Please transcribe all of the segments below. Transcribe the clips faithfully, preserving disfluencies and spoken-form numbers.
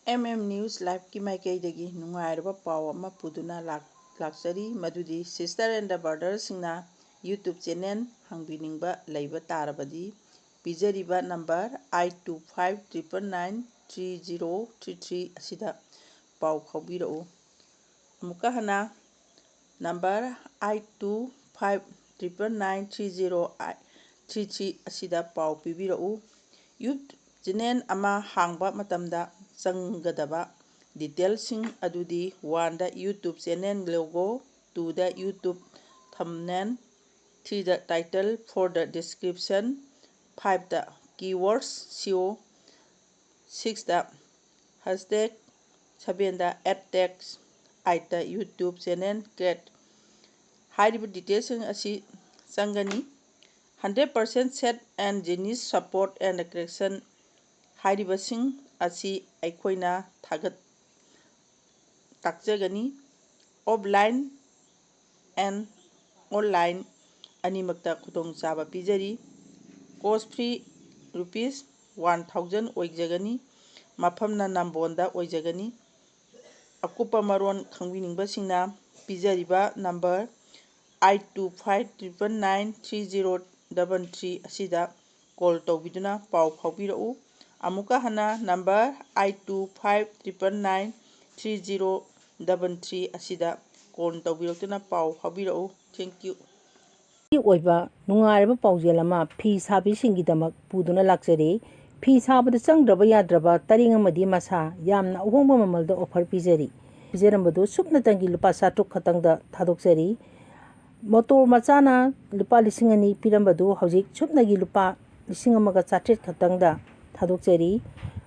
M M News Liveꯀꯤ ꯃꯥꯏꯀꯩꯗꯒꯤ ꯅꯨꯡꯉꯥꯏꯔꯕ ꯄꯥꯎ ꯑꯃ ꯄꯨꯗꯨꯅ ꯂꯥꯛ-, ꯂꯥꯛꯆꯔꯤ꯫ ꯃꯗꯨꯗꯤ sister and brotherꯁꯤꯡꯅ YouTube channel ꯍꯥꯡꯕꯤꯅꯤꯡꯕ ꯂꯩꯕ ꯇꯥꯔꯕꯗꯤ, ꯄꯤꯖꯔꯤꯕ number eight two five triple nine three zero three three ꯑꯁꯤꯗ ꯄꯥꯎ ꯐꯥꯎꯕꯤꯔꯛꯎ꯫ ꯑꯃꯨꯛꯀ ꯍꯟꯅ number eight two five triple nine three zero three three ꯑꯁꯤꯗ ꯄꯥꯎ ꯄꯤꯕꯤꯔꯛꯎ꯫ YouTube channel ꯑꯃ ꯍꯥꯡꯕ ꯃꯇꯝꯗ ꯆꯪꯒꯗꯕ detailꯁꯤꯡ ꯑꯗꯨꯗꯤ: oneꯗ YouTube channel logo, twoꯗ YouTube thumbnail, threeꯗ title, fourꯗ description, fiveꯇ keywords, S E O, sixꯇ hashtag, sevenꯗ ad text, eightꯇ YouTube channel create꯫ ꯍꯥꯏꯔꯤꯕ detailꯁꯤꯡ ꯑꯁꯤ ꯆꯪꯒꯅꯤ꯫ Hundred percent set and genius support and correction ꯍꯥꯏꯔꯤꯕꯁꯤꯡ ꯑꯁꯤ ꯑꯩꯈꯣꯏꯅ ꯊꯥꯒꯠ-, ꯇꯥꯛꯆꯒꯅꯤ꯫ Offline and online ꯑꯅꯤꯃꯛꯇ ꯈꯨꯗꯣꯡꯆꯥꯕ ꯄꯤꯖꯔꯤ꯫ Cost fee rupees one thousand ꯑꯣꯏꯖꯒꯅꯤ꯫ ꯃꯐꯝꯅ ꯅꯝꯕꯣꯜꯗ ꯑꯣꯏꯖꯒꯅꯤ꯫ ꯑꯀꯨꯞꯄ ꯃꯔꯣꯜ ꯈꯪꯕꯤꯅꯤꯡꯕꯁꯤꯡꯅ ꯄꯤꯖꯔꯤꯕ number eight two five triple nine three zero double three ꯑꯁꯤꯗ call ꯇꯧꯕꯤꯗꯨꯅ ꯄꯥꯎ ꯐꯥꯎꯕꯤꯔꯛꯎ꯫ ꯑꯃꯨꯛꯀ ꯍꯟꯅ number eight two five triple nine three zero double three ꯑꯁꯤꯗ call ꯇꯧꯕꯤꯔꯛꯇꯨꯅ ꯄꯥꯎ ꯐꯥꯎꯕꯤꯔꯛꯎ꯫ Thank you꯫ ꯑꯣꯏꯕ ꯅꯨꯡꯉꯥꯏꯔꯕ ꯄꯥꯎꯖꯦꯜ ꯑꯃ ꯐꯤ ꯁꯥꯕꯤꯁꯤꯡꯒꯤꯗꯃꯛ ꯄꯨꯗꯨꯅ ꯂꯥꯛꯆꯔꯤ꯫ ꯐꯤ ꯁꯥꯕꯗ ꯆꯪꯗ꯭ꯔꯕ ꯌꯥꯗ꯭ꯔꯕ ꯇꯔꯦꯡ ꯑꯃꯗꯤ ꯃꯁꯥ ꯌꯥꯝꯅ ꯑꯍꯣꯡꯕ ꯃꯃꯜꯗ offer ꯄꯤꯖꯔꯤ꯫ ꯄꯤꯖꯔꯝꯕꯗꯨ ꯁꯨꯞꯅꯇꯪꯒꯤ ꯂꯨꯄꯥ ꯆꯥꯇ꯭ꯔꯨꯛ ꯈꯛꯇꯪꯗ ꯊꯥꯗꯣꯛꯆꯔꯤ꯫ ꯃꯣꯇꯣꯔ ꯃꯆꯥꯅ ꯂꯨꯄꯥ ꯂꯤꯁꯤꯡ ꯑꯅꯤ ꯄꯤꯔꯝꯕꯗꯨ ꯍꯧꯖꯤꯛ ꯁꯨꯞꯅꯒꯤ ꯂꯨꯄꯥ ꯂꯤꯁꯤꯡ ꯑꯃꯒ ꯆꯥꯇ꯭ꯔꯦꯠ ꯈꯛꯇꯪꯗ ꯊꯥꯗꯣꯛꯆꯔꯤ꯫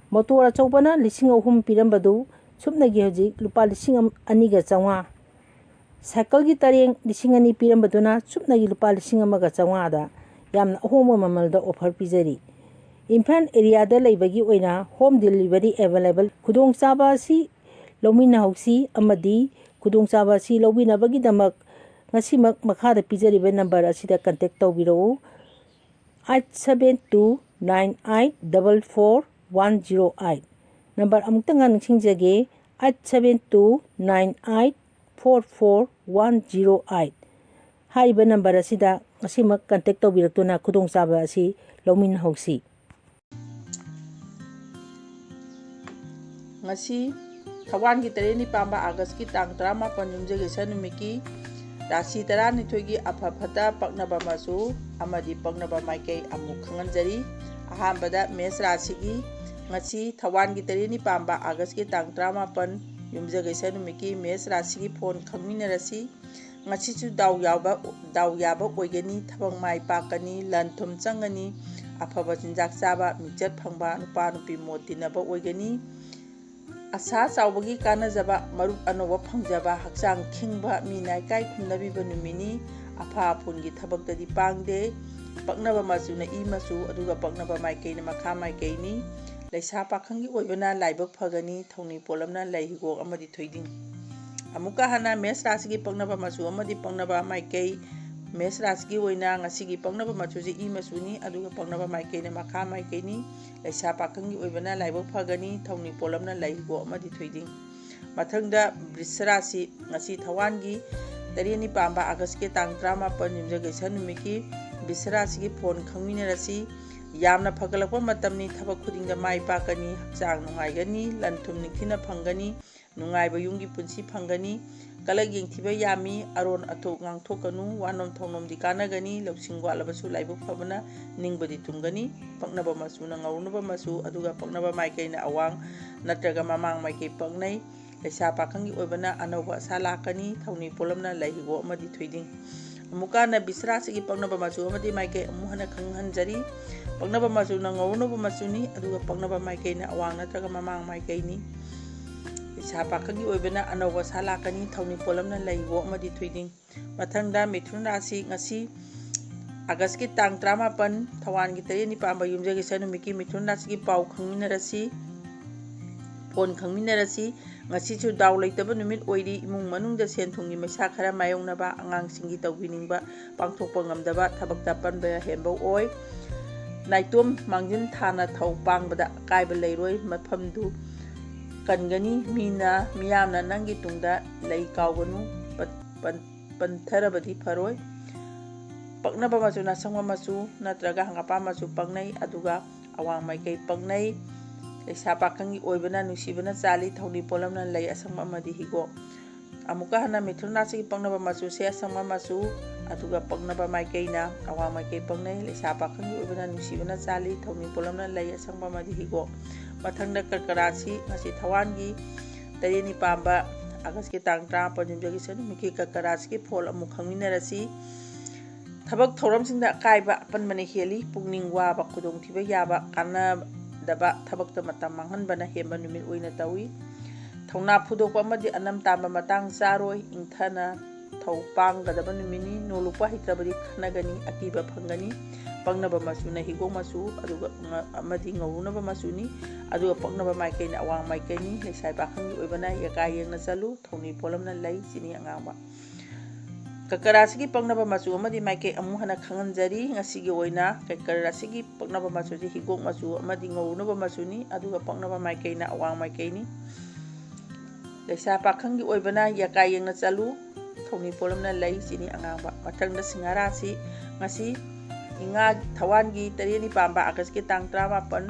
ꯃꯣꯇꯣꯔ ꯑꯆꯧꯕꯅ ꯂꯤꯁꯤꯡ ꯑꯍꯨꯝ ꯄꯤꯔꯝꯕꯗꯨ ꯁꯨꯞꯅꯒꯤ ꯍꯧꯖꯤꯛ ꯂꯨꯄꯥ ꯂꯤꯁꯤꯡ ꯑꯅꯤꯒ ꯆꯥꯝꯃꯉꯥ꯫ ꯁꯥꯏꯀꯜꯒꯤ ꯇꯔꯦꯡ ꯂꯤꯁꯤꯡ ꯑꯅꯤ ꯄꯤꯔꯝꯕꯗꯨꯅ ꯁꯨꯞꯅꯒꯤ ꯂꯨꯄꯥ ꯂꯤꯁꯤꯡ ꯑꯃꯒ ꯆꯥꯝꯃꯉꯥꯗ ꯌꯥꯝꯅ ꯑꯍꯣꯡꯕ ꯃꯃꯜꯗ offer ꯄꯤꯖꯔꯤ꯫ ꯏꯝꯐꯥꯜ areaꯗ ꯂꯩꯕꯒꯤ ꯑꯣꯏꯅ home delivery available꯫ ꯈꯨꯗꯣꯡꯆꯥꯕ ꯑꯁꯤ ꯂꯧꯃꯤꯟꯅꯍꯧꯁꯤ ꯑꯃꯗꯤ ꯈꯨꯗꯣꯡꯆꯥꯕ ꯑꯁꯤ ꯂꯧꯕꯤꯅꯕꯒꯤꯗꯃꯛ ꯉꯁꯤꯃꯛ ꯃꯈꯥꯗ ꯄꯤꯖꯔꯤꯕ number ꯑꯁꯤꯗ contact ꯇꯧꯕꯤꯔꯛꯎ, eight seven two nine eight double four one zero eight꯫ Number ꯑꯃꯨꯛꯇꯪꯒ ꯅꯤꯡꯁꯤꯡꯖꯒꯦ, eight seven two nine eight four four one zero eight꯫ ꯍꯥꯏꯔꯤꯕ ꯅꯝꯕꯔ ꯑꯁꯤꯗ ꯉꯁꯤꯃꯛ ꯀꯟꯇꯦꯛ ꯇꯧꯕꯤꯔꯛꯇꯨꯅ ꯈꯨꯗꯣꯡꯆꯥꯕ ꯑꯁꯤ ꯂꯧꯃꯤꯟꯅꯍꯧꯁꯤ꯫ ꯉꯁꯤ ꯊꯧꯋꯥꯟꯒꯤ ꯇꯔꯦꯠꯅꯤ ꯄꯥꯟꯕ ꯑꯥꯒꯁꯀꯤ ꯇꯥꯡ ꯇꯔꯥꯃꯥꯄꯟ ꯌꯨꯝꯖꯀꯩꯁ ꯅꯨꯃꯤꯠꯀꯤ ꯔꯥꯁꯤ ꯇꯔꯥꯅꯤꯊꯣꯏꯒꯤ ꯑꯐ ꯐꯠꯇ, ꯄꯛꯅꯕ ꯃꯆꯨ ꯑꯃꯗꯤ ꯄꯛꯅꯕ ꯃꯥꯏꯀꯩ ꯑꯃꯨꯛ ꯈꯪꯍꯟꯖꯔꯤ꯫ ꯑꯍꯥꯟꯕꯗ ꯃꯦꯁ ꯔꯥꯁꯤꯒꯤ ꯉꯁꯤ ꯊꯧꯋꯥꯟꯒꯤ ꯇꯔꯦꯠꯅꯤ ꯄꯥꯟꯕ ꯑꯥꯒꯁꯀꯤ ꯇꯥꯡ ꯇꯔꯥꯃꯥꯄꯟ ꯌꯨꯝꯖꯀꯩꯁ ꯅꯨꯃꯤꯠꯀꯤ ꯃꯦꯁ ꯔꯥꯁꯤꯒꯤ ꯐꯣꯟ ꯈꯪꯃꯤꯟꯅꯔꯁꯤ꯫ ꯉꯁꯤꯁꯨ ꯗꯥꯎ ꯌꯥꯕ, ꯗꯥꯎ ꯌꯥꯕ ꯑꯣꯏꯒꯅꯤ, ꯊꯕꯛ ꯃꯥꯏ ꯄꯥꯛꯀꯅꯤ, ꯂꯟ ꯊꯨꯝ ꯆꯪꯒꯅꯤ, ꯑꯐꯕ ꯆꯤꯟꯖꯥꯛ ꯆꯥꯕ, ꯃꯤꯡꯆꯠ ꯐꯪꯕ, ꯅꯨꯄꯥ ꯅꯨꯄꯤ ꯃꯣꯠ ꯇꯤꯟꯅꯕ ꯑꯣꯏꯒꯅꯤ꯫ ꯑꯁꯥ ꯆꯥꯎꯕꯒꯤ ꯀꯥꯟꯅꯖꯕ, ꯃꯔꯨꯞ ꯑꯅꯧꯕ ꯐꯪꯖꯕ, ꯍꯛꯆꯥꯡ ꯈꯤꯡꯕ, ꯃꯤꯅ ꯏꯀꯥꯏ ꯈꯨꯝꯅꯕꯤꯕ ꯅꯨꯃꯤꯠꯅꯤ꯫ ꯑꯐꯥ ꯑꯐꯨꯟꯒꯤ ꯊꯕꯛꯇꯗꯤ ꯄꯥꯡꯗꯦ꯫ ꯄꯛꯅꯕ ꯃꯆꯨꯅ ꯏ ꯃꯆꯨ, ꯑꯗꯨꯒ ꯄꯛꯅꯕ ꯃꯥꯏꯀꯩꯅ ꯃꯈꯥ ꯃꯥꯏꯀꯩꯅꯤ꯫ ꯂꯩꯁꯥ ꯄꯥꯈꯪꯒꯤ ꯑꯣꯏꯕꯅ ꯂꯥꯏꯕꯛ ꯐꯒꯅꯤ, ꯊꯧꯅꯤ ꯄꯣꯠꯂꯝꯅ ꯂꯩ ꯍꯤꯒꯣꯛ ꯑꯃꯗꯤ ꯊꯣꯏꯗꯤꯡ꯫ ꯑꯃꯨꯛꯀ ꯍꯟꯅ ꯃꯦꯁ ꯔꯥꯁꯤꯒꯤ ꯄꯛꯅꯕ ꯃꯆꯨ ꯑꯃꯗꯤ ꯄꯛꯅꯕ ꯃꯥꯏꯀꯩ꯫ ꯃꯦꯁ ꯔꯥꯁꯤꯒꯤ ꯑꯣꯏꯅ ꯉꯁꯤꯒꯤ ꯄꯛꯅꯕ ꯃꯆꯨꯁꯤ ꯏ ꯃꯆꯨꯅꯤ, ꯑꯗꯨꯒ ꯄꯛꯅꯕ ꯃꯥꯏꯀꯩꯅ ꯃꯈꯥ ꯃꯥꯏꯀꯩꯅꯤ꯫ ꯂꯩꯁꯥ ꯄꯥꯈꯪꯒꯤ ꯑꯣꯏꯕꯅ ꯂꯥꯏꯕꯛ ꯐꯒꯅꯤ, ꯊꯧꯅꯤ ꯄꯣꯠꯂꯝꯅ ꯂꯩ ꯍꯤꯒꯣꯛ ꯑꯃꯗꯤ ꯊꯣꯏꯗꯤꯡ꯫ ꯃꯊꯪꯗ ꯕ꯭ꯔꯤꯁ ꯔꯥꯁꯤ, ꯉꯁꯤ ꯊꯧꯋꯥꯟꯒꯤ ꯇꯔꯦꯠꯅꯤ ꯄꯥꯟꯕ ꯑꯥꯒꯁꯀꯤ ꯇꯥꯡ ꯇꯔꯥꯃꯥꯄꯟ ꯌꯨꯝꯖꯀꯩꯁ ꯅꯨꯃꯤꯠꯀꯤ ꯕ꯭ꯔꯤꯁ ꯔꯥꯁꯤꯒꯤ ꯐꯣꯟ ꯈꯪꯃꯤꯟꯅꯔꯁꯤ꯫ ꯌꯥꯝꯅ ꯐꯒꯠꯂꯛꯄ ꯃꯇꯝꯅꯤ, ꯊꯕꯛ ꯈꯨꯗꯤꯡꯗ ꯃꯥꯏ ꯄꯥꯛꯀꯅꯤ, ꯍꯛꯆꯥꯡ ꯅꯨꯡꯉꯥꯏꯒꯅꯤ, ꯂꯟ ꯊꯨꯝ ꯅꯤꯡꯊꯤꯅ ꯐꯪꯒꯅꯤ, ꯅꯨꯡꯉꯥꯏꯕ ꯌꯨꯝꯒꯤ ꯄꯨꯟꯁꯤ ꯐꯪꯒꯅꯤ꯫ ꯀꯂꯛ ꯌꯦꯡꯊꯤꯕ ꯌꯥꯝꯃꯤ, ꯑꯔꯣꯟ ꯑꯊꯣꯛ ꯉꯥꯡꯊꯣꯛꯀꯅꯨ, ꯋꯥꯅꯣꯝ ꯊꯧꯅꯣꯝꯗꯤ ꯀꯥꯟꯅꯒꯅꯤ, ꯂꯧꯁꯤꯡ ꯋꯥꯠꯂꯕꯁꯨ ꯂꯥꯏꯕꯛ ꯐꯕꯅ ꯅꯤꯡꯕꯗꯤ ꯊꯨꯡꯒꯅꯤ꯫ ꯄꯛꯅꯕ ꯃꯆꯨꯅ ꯉꯧꯔꯨꯅꯕ ꯃꯆꯨ, ꯑꯗꯨꯒ ꯄꯛꯅꯕ ꯃꯥꯏꯀꯩꯅ ꯑꯋꯥꯡ ꯅꯠꯇ꯭ꯔꯒ ꯃꯃꯥꯡ ꯃꯥꯏꯀꯩ ꯄꯛꯅꯩ꯫ ꯂꯩꯁꯥ ꯄꯥꯈꯪꯒꯤ ꯑꯣꯏꯕꯅ ꯑꯅꯧꯕ ꯑꯁꯥ ꯂꯥꯛꯀꯅꯤ, ꯊꯧꯅꯤ ꯄꯣꯠꯂꯝꯅ ꯂꯩ ꯍꯤꯒꯣꯛ ꯑꯃꯗꯤ ꯊꯣꯏꯗꯤꯡ꯫ ꯑꯃꯨꯛꯀ ꯍꯟꯅ ꯕ꯭ꯔꯤꯁ ꯔꯥꯁꯤꯒꯤ ꯄꯛꯅꯕ ꯃꯆꯨ ꯑꯃꯗꯤ ꯃꯥꯏꯀꯩ ꯑꯃꯨꯛ ꯍꯟꯅ ꯈꯪꯍꯟꯖꯔꯤ꯫ ꯄꯛꯅꯕ ꯃꯆꯨꯅ ꯉꯧꯔꯨꯅꯕ ꯃꯆꯨꯅꯤ, ꯑꯗꯨꯒ ꯄꯛꯅꯕ ꯃꯥꯏꯀꯩꯅ ꯑꯋꯥꯡ ꯅꯠꯇ꯭ꯔꯒ ꯃꯃꯥꯡ ꯃꯥꯏꯀꯩꯅꯤ꯫ ꯂꯩꯁꯥ ꯄꯥꯈꯪꯒꯤ ꯑꯣꯏꯕꯅ ꯑꯅꯧꯕ ꯑꯁꯥ ꯂꯥꯛꯀꯅꯤ, ꯊꯧꯅꯤ ꯄꯣꯠꯂꯝꯅ ꯂꯩ ꯍꯤꯒꯣꯛ ꯑꯃꯗꯤ ꯊꯣꯏꯗꯤꯡ꯫ ꯃꯊꯪꯗ ꯃꯤꯊꯨꯟ ꯔꯥꯁꯤ, ꯉꯁꯤ ꯑꯥꯒꯁꯀꯤ ꯇꯥꯡ ꯇꯔꯥꯃꯥꯄꯟ, ꯊꯧꯋꯥꯟꯒꯤ ꯇꯔꯦꯠꯅꯤ ꯄꯥꯟꯕ ꯌꯨꯝꯖꯀꯩꯁ ꯅꯨꯃꯤꯠꯀꯤ ꯃꯤꯊꯨꯟ ꯔꯥꯁꯤꯒꯤ ꯄꯥꯎ ꯈꯪꯃꯤꯟꯅꯔꯁꯤ, ꯐꯣꯟ ꯈꯪꯃꯤꯟꯅꯔꯁꯤ꯫ ꯉꯁꯤꯁꯨ ꯗꯥꯎ ꯂꯩꯇꯕ ꯅꯨꯃꯤꯠ ꯑꯣꯏꯔꯤ, ꯏꯃꯨꯡ ꯃꯅꯨꯡꯗ ꯁꯦꯟ ꯊꯨꯝꯒꯤ ꯃꯩꯁꯥ ꯈꯔ ꯃꯥꯌꯣꯛꯅꯕ, ꯑꯉꯥꯡꯁꯤꯡꯒꯤ ꯇꯧꯕꯤꯅꯤꯡꯕ ꯄꯥꯡꯊꯣꯛꯄ ꯉꯝꯗꯕ, ꯊꯕꯛꯇ ꯑꯄꯟꯕ ꯍꯦꯟꯕ ꯑꯣꯏ꯫ ꯅꯥꯏꯇꯣꯝ ꯃꯥꯡꯖꯤꯟ ꯊꯥꯅ ꯊꯧ ꯄꯥꯡꯕꯗ ꯑꯀꯥꯏꯕ ꯂꯩꯔꯣꯏ꯫ ꯃꯐꯝꯗꯨ ꯀꯟꯒꯅꯤ꯫ ꯃꯤꯅ, ꯃꯤꯌꯥꯝꯅ ꯅꯪꯒꯤ ꯇꯨꯡꯗ ꯂꯩ ꯀꯥꯎꯒꯅꯨ, ꯄꯟ-, ꯄꯟ-, ꯄꯟꯊꯔꯕꯗꯤ ꯐꯔꯣꯏ꯫ ꯄꯛꯅꯕ ꯃꯆꯨꯅ ꯑꯁꯪꯕ ꯃꯆꯨ ꯅꯠꯇ꯭ꯔꯒ ꯍꯪꯒꯥꯄꯥꯟ ꯃꯆꯨ ꯄꯛꯅꯩ, ꯑꯗꯨꯒ ꯑꯋꯥꯡ ꯃꯥꯏꯀꯩ ꯄꯛꯅꯩ꯫ ꯂꯩꯁꯥ ꯄꯥꯈꯪꯒꯤ ꯑꯣꯏꯕꯅ ꯅꯨꯡꯁꯤꯕꯅ ꯆꯥꯜꯂꯤ, ꯊꯧꯅꯤ ꯄꯣꯠꯂꯝꯅ ꯂꯩ ꯑꯁꯪꯕ ꯑꯃꯗꯤ ꯍꯤꯒꯣꯛ꯫ ꯑꯃꯨꯛꯀ ꯍꯟꯅ ꯃꯤꯊꯨꯟ ꯔꯥꯁꯤꯒꯤ ꯄꯛꯅꯕ ꯃꯆꯨꯁꯦ ꯑꯁꯪꯕ ꯃꯆꯨ, ꯑꯗꯨꯒ ꯄꯛꯅꯕ ꯃꯥꯏꯀꯩꯅ ꯑꯋꯥꯡ ꯃꯥꯏꯀꯩ ꯄꯛꯅꯩ꯫ ꯂꯩꯁꯥ ꯄꯥꯈꯪꯒꯤ ꯑꯣꯏꯕꯅ ꯅꯨꯡꯁꯤꯕꯅ ꯆꯥꯜꯂꯤ, ꯊꯧꯅꯤ ꯄꯣꯠꯂꯝꯅ ꯂꯩ ꯑꯁꯪꯕ ꯑꯃꯗꯤ ꯍꯤꯒꯣꯛ꯫ ꯃꯊꯪꯗ ꯀꯔꯀ ꯔꯥꯁꯤ, ꯉꯁꯤ ꯊꯋꯥꯟꯒꯤ ꯇꯔꯦꯠꯅꯤ ꯄꯥꯟꯕ ꯑꯥꯒꯁꯀꯤ ꯇꯥꯡ ꯇꯔꯥꯃꯥꯄꯟ ꯌꯨꯝꯖꯀꯩꯁ ꯅꯨꯃꯤꯠꯀꯤ ꯀꯔꯀ ꯔꯥꯁꯤꯒꯤ ꯐꯣꯜ ꯑꯃꯨꯛ ꯈꯪꯃꯤꯟꯅꯔꯁꯤ꯫ ꯊꯕꯛ ꯊꯧꯔꯝꯁꯤꯡꯗ ꯑꯀꯥꯏꯕ ꯑꯄꯟꯕꯅ ꯍꯦꯜꯂꯤ꯫ ꯄꯨꯛꯅꯤꯡ ꯋꯥꯕ, ꯈꯨꯗꯣꯡꯊꯤꯕ ꯌꯥꯕ, ꯀꯥꯟꯅꯗꯕ ꯊꯕꯛꯇ ꯃꯇꯝ ꯃꯥꯡꯍꯟꯕꯅ ꯍꯦꯟꯕ ꯅꯨꯃꯤꯠ ꯑꯣꯏꯅ ꯇꯧꯏ꯫ ꯊꯧꯅꯥ ꯐꯨꯗꯣꯛꯄ ꯑꯃꯗꯤ ꯑꯅꯝ ꯇꯥꯟꯕ ꯃꯇꯥꯡ ꯆꯥꯔꯣꯏ꯫ ꯏꯪꯊꯅ ꯊꯧ ꯄꯥꯡꯒꯗꯕ ꯅꯨꯃꯤꯠꯅꯤ꯫ ꯅꯣꯂꯨꯛꯄ ꯍꯩꯇ꯭ꯔꯕꯗꯤ ꯈꯟꯅꯒꯅꯤ, ꯑꯀꯤꯕ ꯐꯪꯒꯅꯤ꯫ ꯄꯛꯅꯕ ꯃꯆꯨꯅ ꯍꯤꯒꯣꯛ ꯃꯆꯨ, ꯑꯗꯨꯒ ꯉ-, ꯑꯃꯗꯤ ꯉꯧꯔꯨꯅꯕ ꯃꯆꯨꯅꯤ꯫ ꯑꯗꯨꯒ ꯄꯛꯅꯕ ꯃꯥꯏꯀꯩꯅ ꯑꯋꯥꯡ ꯃꯥꯏꯀꯩꯅꯤ꯫ ꯂꯩꯁꯥꯕꯤ ꯄꯥꯈꯪꯒꯤ ꯑꯣꯏꯕꯅ ꯌꯦꯀꯥ ꯌꯦꯡꯅ ꯆꯠꯂꯨ꯫ ꯊꯧꯅꯤ ꯄꯣꯠꯂꯝꯅ ꯂꯩ, ꯆꯤꯅꯤ ꯑꯉꯥꯡꯕ꯫ ꯀꯔꯀ ꯔꯥꯁꯤꯒꯤ ꯄꯛꯅꯕ ꯃꯆꯨ ꯑꯃꯗꯤ ꯃꯥꯏꯀꯩ ꯑꯃꯨꯛ ꯍꯟꯅ ꯈꯪꯍꯟꯖꯔꯤ꯫ ꯉꯁꯤꯒꯤ ꯑꯣꯏꯅ ꯀꯔꯀ ꯔꯥꯁꯤꯒꯤ ꯄꯛꯅꯕ ꯃꯆꯨꯁꯤ ꯍꯤꯒꯣꯛ ꯃꯆꯨ ꯑꯃꯗꯤ ꯉꯧꯔꯨꯅꯕ ꯃꯆꯨꯅꯤ, ꯑꯗꯨꯒ ꯄꯛꯅꯕ ꯃꯥꯏꯀꯩꯅ ꯑꯋꯥꯡ ꯃꯥꯏꯀꯩꯅꯤ꯫ ꯂꯩꯁꯥ ꯄꯥꯈꯪꯒꯤ ꯑꯣꯏꯕꯅ ꯌꯦꯀꯥ ꯌꯦꯡꯅ ꯆꯠꯂꯨ, ꯊꯧꯅꯤ ꯄꯣꯠꯂꯝꯅ ꯂꯩ, ꯆꯤꯅꯤ ꯑꯉꯥꯡꯕ꯫ ꯃꯊꯪꯗ ꯁꯤꯡꯍ ꯔꯥꯁꯤ, ꯉꯁꯤ ꯏꯉꯥ ꯊꯋꯥꯟꯒꯤ ꯇꯔꯦꯠꯅꯤ ꯄꯥꯟꯕ ꯑꯥꯒꯁꯀꯤ ꯇꯥꯡ ꯇꯔꯥꯃꯥꯄꯟ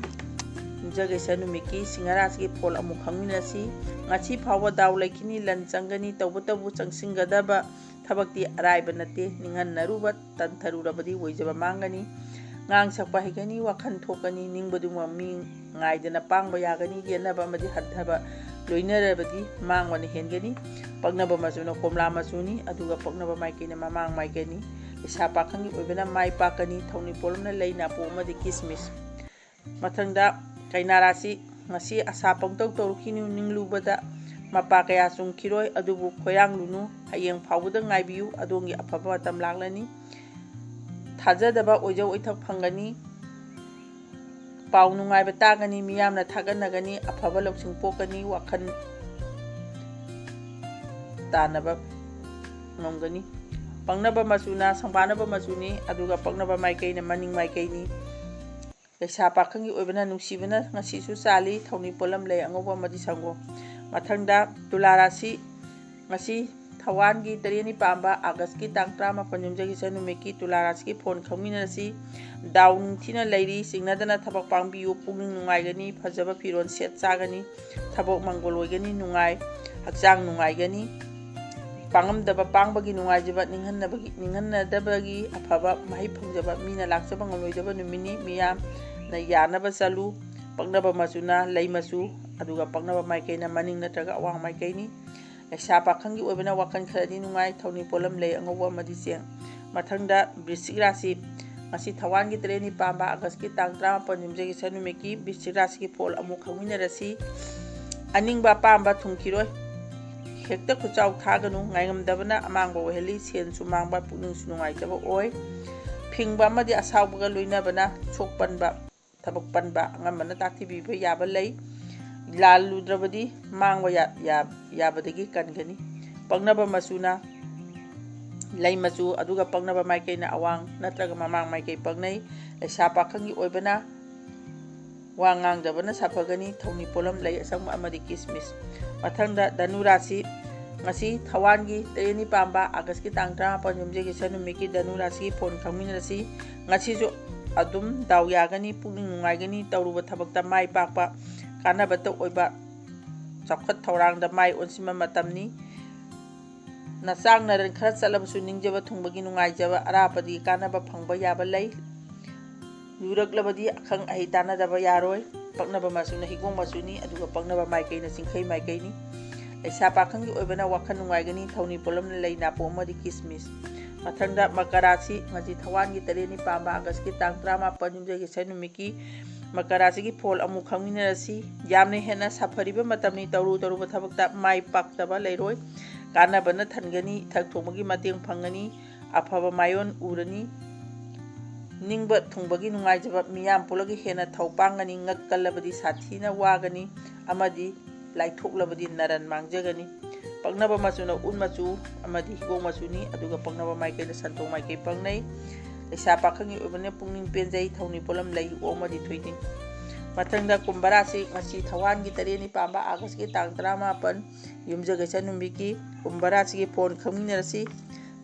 ꯌꯨꯝꯖꯀꯩꯁ ꯅꯨꯃꯤꯠꯀꯤ ꯁꯤꯡꯍ ꯔꯥꯁꯤꯒꯤ ꯐꯣꯜ ꯑꯃꯨꯛ ꯈꯪꯃꯤꯟꯅꯁꯤ꯫ ꯉꯁꯤ ꯐꯥꯎꯕ ꯗꯥꯎ ꯂꯩꯈꯤꯅꯤ, ꯂꯟ ꯆꯪꯒꯅꯤ, ꯇꯧꯕꯇꯕꯨ ꯆꯪꯁꯤꯟꯒꯗꯕ ꯊꯕꯛꯇꯤ ꯑꯔꯥꯏꯕ ꯅꯠꯇꯦ꯫ ꯅꯤꯡꯍꯟꯅꯔꯨꯕ ꯇꯟꯊꯔꯨꯔꯕꯗꯤ ꯑꯣꯏꯖꯕ ꯃꯥꯡꯒꯅꯤ꯫ ꯉꯥꯡ ꯁꯛꯄ ꯍꯩꯒꯅꯤ, ꯋꯥꯈꯜ ꯊꯣꯛꯀꯅꯤ, ꯅꯤꯡꯕꯗꯨꯃꯛ ꯃꯤ ꯉꯥꯏꯗꯅ ꯄꯥꯡꯕ ꯌꯥꯒꯅꯤ꯫ ꯌꯦꯠꯅꯕ ꯑꯃꯗꯤ ꯍꯟꯊꯕ ꯂꯣꯏꯅꯔꯕꯗꯤ ꯃꯥꯡꯕꯅ ꯍꯦꯟꯒꯅꯤ꯫ ꯄꯛꯅꯕ ꯃꯆꯨꯅ ꯀꯣꯝꯂꯥ ꯃꯆꯨꯅꯤ, ꯑꯗꯨꯒ ꯄꯛꯅꯕ ꯃꯥꯏꯀꯩꯅ ꯃꯃꯥꯡ ꯃꯥꯏꯀꯩꯅꯤ꯫ ꯂꯩꯁꯥ ꯄꯥꯈꯪꯒꯤ ꯑꯣꯏꯕꯅ ꯃꯥꯏ ꯄꯥꯛꯀꯅꯤ꯫ ꯊꯧꯅꯤ ꯄꯣꯠꯂꯝꯅ ꯂꯩ, ꯅꯥꯄꯨ ꯑꯃꯗꯤ ꯀꯤꯁꯃꯤꯁ꯫ ꯃꯊꯪꯗ ꯀꯩꯅꯥ ꯔꯥꯁꯤ, ꯉꯁꯤ ꯑꯁꯥ ꯄꯪꯇꯧ ꯇꯧꯔꯨꯈꯤꯅꯨ, ꯅꯤꯡꯂꯨꯕꯗ ꯃꯄꯥ ꯀꯌꯥ ꯆꯨꯝꯈꯤꯔꯣꯏ, ꯑꯗꯨꯕꯨ ꯈꯣꯏꯔꯥꯡꯂꯨꯅꯨ, ꯍꯌꯦꯡ ꯐꯥꯎꯕꯗ ꯉꯥꯏꯕꯤꯌꯨ, ꯑꯗꯣꯝꯒꯤ ꯑꯐꯕ ꯃꯇꯝ ꯂꯥꯛꯂꯅꯤ꯫ ꯊꯥꯖꯗꯕ ꯑꯣꯏꯖ ꯑꯣꯏꯊꯛ ꯐꯪꯒꯅꯤ, ꯄꯥꯎ ꯅꯨꯡꯉꯥꯏꯕ ꯇꯥꯒꯅꯤ, ꯃꯤꯌꯥꯝꯅ ꯊꯥꯒꯠꯅꯒꯅꯤ, ꯑꯐꯕ ꯂꯧꯁꯤꯡ ꯄꯣꯛꯀꯅꯤ, ꯋꯥꯈꯜ ꯇꯥꯅꯕ ꯉꯝꯒꯅꯤ꯫ ꯄꯛꯅꯕ ꯃꯆꯨꯅ ꯁꯪꯕꯥꯅꯕ ꯃꯆꯨꯅꯤ, ꯑꯗꯨꯒ ꯄꯛꯅꯕ ꯃꯥꯏꯀꯩꯅ ꯃꯅꯤꯡ ꯃꯥꯏꯀꯩꯅꯤ꯫ ꯂꯩꯁꯥ ꯄꯥꯈꯪꯒꯤ ꯑꯣꯏꯕꯅ ꯅꯨꯡꯁꯤꯕꯅ ꯉꯁꯤꯁꯨ ꯆꯥꯜꯂꯤ, ꯊꯧꯅꯤ ꯄꯣꯠꯂꯝ ꯂꯩ ꯑꯉꯧꯕ ꯑꯃꯗꯤ ꯁꯪꯒꯣꯝ꯫ ꯃꯊꯪꯗ ꯇꯨꯂꯥ ꯔꯥꯁꯤ, ꯉꯁꯤ ꯊꯋꯥꯟꯒꯤ ꯇꯔꯦꯠꯅꯤ ꯄꯥꯟꯕ ꯑꯥꯒꯁꯀꯤ ꯇꯥꯡ ꯇꯔꯥꯃꯥꯄꯟ ꯌꯨꯝꯖꯀꯩꯁ ꯅꯨꯃꯤꯠꯀꯤ ꯇꯨꯂꯥ ꯔꯥꯁꯤꯒꯤ ꯐꯣꯟ ꯈꯪꯃꯤꯟꯅꯔꯁꯤ꯫ ꯗꯥꯎ ꯅꯤꯡꯊꯤꯅ ꯂꯩꯔꯤ, ꯆꯤꯡꯅꯗꯅ ꯊꯕꯛ ꯄꯥꯡꯕꯤꯌꯨ, ꯄꯨꯛꯅꯤꯡ ꯅꯨꯡꯉꯥꯏꯒꯅꯤ, ꯐꯖꯕ ꯐꯤꯔꯣꯜ ꯁꯦꯠ ꯆꯥꯒꯅꯤ, ꯊꯕꯛ ꯃꯪꯒꯣꯜ ꯑꯣꯏꯒꯅꯤ, ꯅꯨꯡꯉꯥꯏ, ꯍꯛꯆꯥꯡ ꯅꯨꯡꯉꯥꯏꯒꯅꯤ꯫ ꯄꯥꯡꯉꯝꯗꯕ ꯄꯥꯡꯕꯒꯤ ꯅꯨꯡꯉꯥꯏꯖꯕ, ꯅꯤꯡꯍꯟꯅꯕꯒꯤ, ꯅꯤꯡꯍꯟꯅꯗꯕꯒꯤ ꯑꯐꯕ ꯃꯍꯩ ꯐꯪꯖꯕ, ꯃꯤꯅ ꯂꯥꯛꯆꯕ ꯉꯝꯂꯣꯏꯗꯕ ꯅꯨꯃꯤꯠꯅꯤ꯫ ꯃꯤꯌꯥꯝꯅ ꯌꯥꯅꯕ ꯆꯠꯂꯨ꯫ ꯄꯛꯅꯕ ꯃꯆꯨꯅ ꯂꯩ ꯃꯆꯨ, ꯑꯗꯨꯒ ꯄꯛꯅꯕ ꯃꯥꯏꯀꯩꯅ ꯃꯅꯤꯡ ꯅꯠꯇ꯭ꯔꯒ ꯑꯋꯥꯡ ꯃꯥꯏꯀꯩꯅꯤ꯫ ꯂꯩꯁꯥ ꯄꯥꯈꯪꯒꯤ ꯑꯣꯏꯕꯅ ꯋꯥꯈꯜ ꯈꯔꯗꯤ ꯅꯨꯡꯉꯥꯏ, ꯊꯧꯅꯤ ꯄꯣꯠꯂꯝ ꯂꯩ ꯑꯉꯧꯕ ꯑꯃꯗꯤ ꯆꯦꯡ꯫ ꯃꯊꯪꯗ ꯕ꯭ꯔꯤꯁꯤꯛ ꯔꯥꯁꯤ, ꯉꯁꯤ ꯊꯋꯥꯟꯒꯤ ꯇꯔꯦꯠꯅꯤ ꯄꯥꯟꯕ ꯑꯥꯒꯁꯀꯤ ꯇꯥꯡ ꯇꯔꯥꯃꯥꯄꯟ ꯌꯨꯝꯖꯀꯩꯁ ꯅꯨꯃꯤꯠꯀꯤ ꯕ꯭ꯔꯤꯁꯤꯛ ꯔꯥꯁꯤꯒꯤ ꯐꯣꯜ ꯑꯃꯨꯛ ꯈꯪꯃꯤꯟꯅꯔꯁꯤ꯫ ꯑꯅꯤꯡꯕ ꯑꯄꯥꯝꯕ ꯊꯨꯡꯈꯤꯔꯣꯏ꯫ ꯍꯦꯛꯇ ꯈꯨꯠꯆꯥꯎ ꯊꯥꯒꯅꯨ, ꯉꯥꯏꯉꯝꯗꯕꯅ ꯑꯃꯥꯡꯕ ꯑꯣꯏꯍꯜꯂꯤ, ꯁꯦꯟꯁꯨ ꯃꯥꯡꯕ, ꯄꯨꯛꯅꯤꯡꯁꯨ ꯅꯨꯡꯉꯥꯏꯇꯕ ꯑꯣꯏ꯫ ꯐꯤꯡꯕ ꯑꯃꯗꯤ ꯑꯁꯥꯎꯕꯒ ꯂꯣꯏꯅꯕꯅ ꯁꯣꯛꯄꯟꯕ, ꯊꯕꯛ ꯄꯟꯕ, ꯑꯉꯝꯕꯅ ꯇꯥꯛꯄꯤꯕ ꯌꯥꯕ ꯂꯩ꯫ ꯂꯥꯜꯂꯨꯗ꯭ꯔꯕꯗꯤ ꯃꯥꯡꯕ ꯌꯥ-, ꯌꯥ-, ꯌꯥꯕꯗꯒꯤ ꯀꯟꯒꯅꯤ꯫ ꯄꯛꯅꯕ ꯃꯆꯨꯅ ꯂꯩ ꯃꯆꯨ, ꯑꯗꯨꯒ ꯄꯛꯅꯕ ꯃꯥꯏꯀꯩꯅ ꯑꯋꯥꯡ ꯅꯠꯇ꯭ꯔꯒ ꯃꯃꯥꯡ ꯃꯥꯏꯀꯩ ꯄꯛꯅꯩ꯫ ꯂꯩꯁꯥ ꯄꯥꯈꯪꯒꯤ ꯑꯣꯏꯕꯅ ꯋꯥ ꯉꯥꯡꯗꯕꯅ ꯁꯥꯐꯒꯅꯤ, ꯊꯧꯅꯤ ꯄꯣꯠꯂꯝ ꯂꯩ ꯑꯁꯪꯕ ꯑꯃꯗꯤ ꯀꯤꯁꯃꯤꯁ꯫ ꯃꯊꯪꯗ ꯙꯅꯨ ꯔꯥꯁꯤ, ꯉꯁꯤ ꯊꯋꯥꯟꯒꯤ ꯇꯔꯦꯠꯅꯤ ꯄꯥꯟꯕ ꯑꯥꯒꯁꯀꯤ ꯇꯥꯡ ꯇꯔꯥꯃꯥꯄꯟ ꯌꯨꯝꯖꯀꯩꯁ ꯅꯨꯃꯤꯠꯀꯤ ꯙꯅꯨ ꯔꯥꯁꯤꯒꯤ ꯐꯣꯟ ꯈꯪꯃꯤꯟꯅꯔꯁꯤ꯫ ꯉꯁꯤꯁꯨ ꯑꯗꯨꯝ ꯗꯥꯎ ꯌꯥꯒꯅꯤ, ꯄꯨꯛꯅꯤꯡ ꯅꯨꯡꯉꯥꯏꯒꯅꯤ, ꯇꯧꯔꯨꯕ ꯊꯕꯛꯇ ꯃꯥꯏ ꯄꯥꯛꯄ, ꯀꯥꯟꯅꯕꯇ ꯑꯣꯏꯕ ꯆꯥꯎꯈꯠ ꯊꯧꯔꯥꯡꯗ ꯃꯥꯏ ꯑꯣꯟꯁꯤꯟꯕ ꯃꯇꯝꯅꯤ꯫ ꯅꯆꯥꯡ ꯅꯔꯟ ꯈꯔ ꯆꯠꯂꯕꯁꯨ ꯅꯤꯡꯖꯕ ꯊꯨꯡꯕꯒꯤ ꯅꯨꯡꯉꯥꯏꯖꯕ ꯑꯔꯥꯞꯄꯗꯤ ꯀꯥꯟꯅꯕ ꯐꯪꯕ ꯌꯥꯕ ꯂꯩ꯫ ꯂꯨꯔꯛꯂꯕꯗꯤ ꯑꯈꯪ ꯑꯍꯩ ꯇꯥꯟꯅꯗꯕ ꯌꯥꯔꯣꯏ꯫ ꯄꯛꯅꯕ ꯃꯆꯨꯅ ꯍꯤꯒꯣꯛ ꯃꯆꯨꯅꯤ, ꯑꯗꯨꯒ ꯄꯛꯅꯕ ꯃꯥꯏꯀꯩꯅ ꯆꯤꯡꯈꯩ ꯃꯥꯏꯀꯩꯅꯤ꯫ ꯂꯩꯁꯥ ꯄꯥꯈꯪꯒꯤ ꯑꯣꯏꯕꯅ ꯋꯥꯈꯜ ꯅꯨꯡꯉꯥꯏꯒꯅꯤ, ꯊꯧꯅꯤ ꯄꯣꯠꯂꯝꯅ ꯂꯩ ꯅꯥꯄꯣꯝ ꯑꯃꯗꯤ ꯀꯤꯁꯃꯤꯁ꯫ ꯃꯊꯪꯗ ꯃꯀꯔꯥ ꯔꯥꯁꯤ, ꯉꯁꯤ ꯊꯋꯥꯟꯒꯤ ꯇꯔꯦꯠꯅꯤ ꯄꯥꯟꯕ ꯑꯥꯒꯁꯀꯤ ꯇꯥꯡ ꯇꯔꯥꯃꯥꯄꯟ ꯌꯨꯝꯖꯀꯩꯁ ꯅꯨꯃꯤꯠꯀꯤ ꯃꯀꯔꯥ ꯔꯥꯁꯤꯒꯤ ꯐꯣꯜ ꯑꯃꯨꯛ ꯈꯪꯃꯤꯟꯅꯔꯁꯤ꯫ ꯌꯥꯝꯅ ꯍꯦꯟꯅ ꯁꯥꯐꯔꯤꯕ ꯃꯇꯝꯅꯤ, ꯇꯧꯔꯨ ꯇꯧꯔꯨꯕ ꯊꯕꯛꯇ ꯃꯥꯏ ꯄꯥꯛꯇꯕ ꯂꯩꯔꯣꯏ꯫ ꯀꯥꯟꯅꯕꯅ ꯊꯟꯒꯅꯤ, ꯏꯊꯛ ꯊꯣꯡꯕꯒꯤ ꯃꯇꯦꯡ ꯐꯪꯒꯅꯤ, ꯑꯐꯕ ꯃꯥꯏꯑꯣꯟ ꯎꯔꯅꯤ꯫ ꯅꯤꯡꯕ ꯊꯨꯡꯕꯒꯤ ꯅꯨꯡꯉꯥꯏꯖꯕ, ꯃꯤꯌꯥꯝ ꯄꯨꯝꯂꯒ ꯍꯦꯟꯅ ꯊꯧ ꯄꯥꯡꯒꯅꯤ, ꯉꯛ ꯀꯜꯂꯕꯗꯤ ꯁꯥꯊꯤꯅ ꯋꯥꯒꯅꯤ ꯑꯃꯗꯤ ꯂꯥꯏꯊꯣꯛꯂꯕꯗꯤ ꯅꯔꯟ ꯃꯥꯡꯖꯒꯅꯤ꯫ ꯄꯛꯅꯕ ꯃꯆꯨꯅ ꯎꯠ ꯃꯆꯨ ꯑꯃꯗꯤ ꯍꯤꯒꯣꯛ ꯃꯆꯨꯅꯤ, ꯑꯗꯨꯒ ꯄꯛꯅꯕ ꯃꯥꯏꯀꯩꯗ ꯁꯟꯊꯣꯛ ꯃꯥꯏꯀꯩ ꯄꯛꯅꯩ꯫ ꯂꯩꯁꯥ ꯄꯥꯈꯪꯒꯤ ꯑꯣꯏꯕꯅ ꯄꯨꯛꯅꯤꯡ ꯄꯦꯟꯖꯩ꯫ ꯊꯧꯅꯤ ꯄꯣꯠꯂꯝ ꯂꯩ, ꯑꯣꯛ ꯑꯃꯗꯤ ꯊꯣꯏꯗꯤꯡ꯫ ꯃꯊꯪꯗ ꯀꯨꯝꯚ ꯔꯥꯁꯤ, ꯉꯁꯤ ꯊꯧꯋꯥꯟꯒꯤ ꯇꯔꯦꯠꯅꯤ ꯄꯥꯟꯕ, ꯑꯥꯒꯁꯀꯤ ꯇꯥꯡ ꯇꯔꯥꯃꯥꯄꯟ, ꯌꯨꯝꯖꯀꯩꯁ ꯅꯨꯃꯤꯠꯀꯤ ꯀꯨꯝꯚ ꯔꯥꯁꯤꯒꯤ ꯐꯣꯟ ꯈꯪꯃꯤꯟꯅꯔꯁꯤ꯫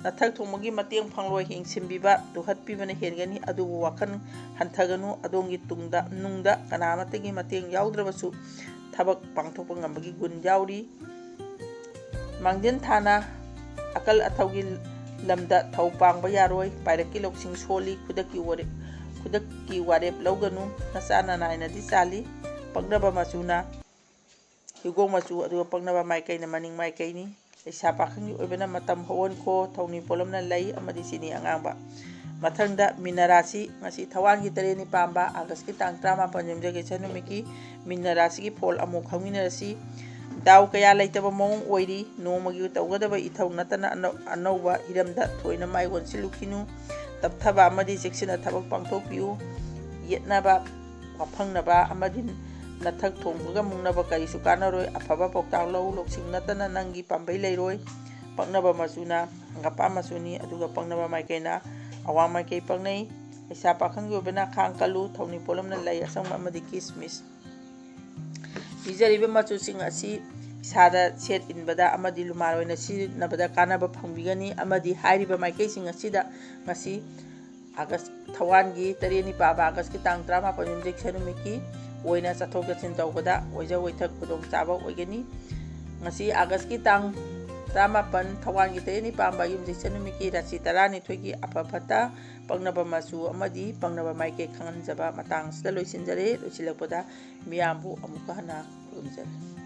ꯅꯊꯛ ꯊꯣꯡꯕꯒꯤ ꯃꯇꯦꯡ ꯐꯪꯂꯣꯏ, ꯌꯦꯡꯁꯤꯟꯕꯤꯕ ꯇꯨꯍꯠꯄꯤꯕꯅ ꯍꯦꯟꯒꯅꯤ, ꯑꯗꯨꯕꯨ ꯋꯥꯈꯜ ꯍꯟꯊꯒꯅꯨ꯫ ꯑꯗꯣꯝꯒꯤ ꯇꯨꯡꯗ, ꯅꯨꯡꯗ ꯀꯅꯥꯃꯠꯇꯒꯤ ꯃꯇꯦꯡ ꯌꯥꯎꯗ꯭ꯔꯕꯁꯨ ꯊꯕꯛ ꯄꯥꯡꯊꯣꯛꯄ ꯉꯝꯕꯒꯤ ꯒꯨꯟ ꯌꯥꯎꯔꯤ꯫ ꯃꯥꯡꯖꯤꯟ ꯊꯥꯅ ꯑꯀꯜ ꯑꯊꯧꯒꯤ ꯂꯝꯗ ꯊꯧ ꯄꯥꯡꯕ ꯌꯥꯔꯣꯏ꯫ ꯄꯥꯏꯔꯛꯀꯤ ꯂꯧꯁꯤꯡ ꯁꯣꯜꯂꯤ꯫ ꯈꯨꯗꯛꯀꯤ ꯋꯥꯔꯦꯞ, ꯈꯨꯗꯛꯀꯤ ꯋꯥꯔꯦꯞ ꯂꯧꯒꯅꯨ꯫ ꯅꯆꯥ ꯅꯅꯥꯏꯅꯗꯤ ꯆꯥꯜꯂꯤ꯫ ꯄꯛꯅꯕ ꯃꯆꯨꯅ ꯍꯤꯒꯣꯛ ꯃꯆꯨ, ꯑꯗꯨꯒ ꯄꯛꯅꯕ ꯃꯥꯏꯀꯩꯅ ꯃꯅꯤꯡ ꯃꯥꯏꯀꯩꯅꯤ꯫ ꯂꯩꯁꯥ ꯄꯥꯈꯪꯒꯤ ꯑꯣꯏꯕꯅ ꯃꯇꯝ ꯍꯧꯍꯟꯈꯣ꯫ ꯊꯧꯅꯤ ꯄꯣꯠꯂꯝꯅ ꯂꯩ ꯑꯃꯗꯤ ꯆꯤꯅꯤ ꯑꯉꯥꯡꯕ꯫ ꯃꯊꯪꯗ ꯃꯤꯅ ꯔꯥꯁꯤ, ꯉꯁꯤ ꯊꯧꯋꯥꯟꯒꯤ ꯇꯔꯦꯠꯅꯤ ꯄꯥꯟꯕ, ꯑꯥꯒꯁꯀꯤ ꯇꯥꯡ ꯇꯔꯥꯃꯥꯄꯟ, ꯌꯨꯝꯖꯀꯩꯁ ꯅꯨꯃꯤꯠꯀꯤ ꯃꯤꯅ ꯔꯥꯁꯤꯒꯤ ꯐꯣꯜ ꯑꯃꯨꯛ ꯈꯪꯃꯤꯟꯅꯔꯁꯤ꯫ ꯗꯥꯎ ꯀꯌꯥ ꯂꯩꯇꯕ ꯃꯑꯣꯡ ꯑꯣꯏꯔꯤ꯫ ꯅꯣꯡꯃꯒꯤ ꯇꯧꯒꯗꯕ ꯏꯊꯧ ꯅꯠꯇꯅ ꯑꯅꯧ-, ꯑꯅꯧꯕ ꯍꯤꯔꯝꯗ ꯊꯣꯏꯅ ꯃꯥꯏ ꯑꯣꯟꯁꯤꯜꯂꯨꯈꯤꯅꯨ꯫ ꯇꯞꯊꯕ ꯑꯃꯗꯤ ꯆꯦꯛꯁꯤꯟꯅ ꯊꯕꯛ ꯄꯥꯡꯊꯣꯛꯄꯤꯌꯨ꯫ ꯌꯦꯠꯅꯕ, ꯋꯥꯐꯪꯅꯕ ꯑꯃꯗꯤ ꯅꯊꯛ ꯊꯣꯡꯕꯒ ꯃꯨꯛꯅꯕ ꯀꯔꯤꯁꯨ ꯀꯥꯟꯅꯔꯣꯏ꯫ ꯑꯐꯕ ꯄꯥꯎꯇꯥꯛ ꯂꯧ, ꯂꯧꯁꯤꯡ ꯅꯠꯇꯅ ꯅꯪꯒꯤ ꯄꯥꯝꯕꯩ ꯂꯩꯔꯣꯏ꯫ ꯄꯛꯅꯕ ꯃꯆꯨꯅ ꯍꯪꯒꯥꯄꯥꯟ ꯃꯆꯨꯅꯤ, ꯑꯗꯨꯒ ꯄꯛꯅꯕ ꯃꯥꯏꯀꯩꯅ ꯑꯋꯥꯡ ꯃꯥꯏꯀꯩ ꯄꯛꯅꯩ꯫ ꯂꯩꯁꯥ ꯄꯥꯈꯪꯒꯤ ꯑꯣꯏꯕꯅ ꯈꯥꯡ ꯀꯜꯂꯨ, ꯊꯧꯅꯤ ꯄꯣꯠꯂꯝꯅ ꯂꯩ ꯑꯁꯪꯕ ꯑꯃꯗꯤ ꯀꯤꯁꯃꯤꯁ꯫ ꯄꯤꯖꯔꯤꯕ ꯃꯆꯨꯁꯤꯡ ꯑꯁꯤ ꯏꯁꯥꯗ ꯁꯦꯠ ꯏꯟꯕꯗ ꯑꯃꯗꯤ ꯂꯨꯃꯥꯏ ꯑꯣꯏꯅ ꯁꯤꯖꯤꯟꯅꯕꯗ ꯀꯥꯟꯅꯕ ꯐꯪꯕꯤꯒꯅꯤ, ꯑꯃꯗꯤ ꯍꯥꯏꯔꯤꯕ ꯃꯥꯏꯀꯩꯁꯤꯡ ꯑꯁꯤꯗ ꯉꯁꯤ ꯑꯥꯒꯁ, ꯊꯧꯋꯥꯟꯒꯤ ꯇꯔꯦꯠꯅꯤ ꯄꯥꯟꯕ ꯑꯥꯒꯁꯀꯤ ꯇꯥꯡ ꯇꯔꯥꯃꯥꯄꯟ, ꯌꯨꯝꯖꯀꯩꯁ ꯅꯨꯃꯤꯠꯀꯤ ꯑꯣꯏꯅ ꯆꯠꯊꯣꯛ ꯆꯠꯁꯤꯟ ꯇꯧꯕꯗ ꯑꯣꯏꯖ ꯑꯣꯏꯊꯛ ꯈꯨꯗꯣꯡꯆꯥꯕ ꯑꯣꯏꯒꯅꯤ꯫ ꯉꯁꯤ ꯑꯥꯒꯁꯀꯤ ꯇꯥꯡ ꯇꯔꯥꯃꯥꯄꯟ, ꯊꯧꯋꯥꯟꯒꯤ ꯇꯔꯦꯠꯅꯤ ꯄꯥꯟꯕ ꯌꯨꯝꯖꯀꯩꯁ ꯅꯨꯃꯤꯠꯀꯤ ꯔꯥꯁꯤ ꯇꯔꯥꯅꯤꯊꯣꯏꯒꯤ ꯑꯐ ꯐꯠꯇ, ꯄꯛꯅꯕ ꯃꯆꯨ ꯑꯃꯗꯤ ꯄꯛꯅꯕ ꯃꯥꯏꯀꯩ ꯈꯪꯍꯟꯖꯕ ꯃꯇꯥꯡ ꯑꯁꯤꯗ ꯂꯣꯏꯁꯤꯟꯖꯔꯦ꯫ ꯂꯣꯏꯁꯤꯜꯂꯛꯄꯗ ꯃꯤꯌꯥꯝꯕꯨ ꯑꯃꯨꯛꯀ ꯍꯟꯅ ꯈꯨꯔꯨꯝꯖꯔꯤ꯫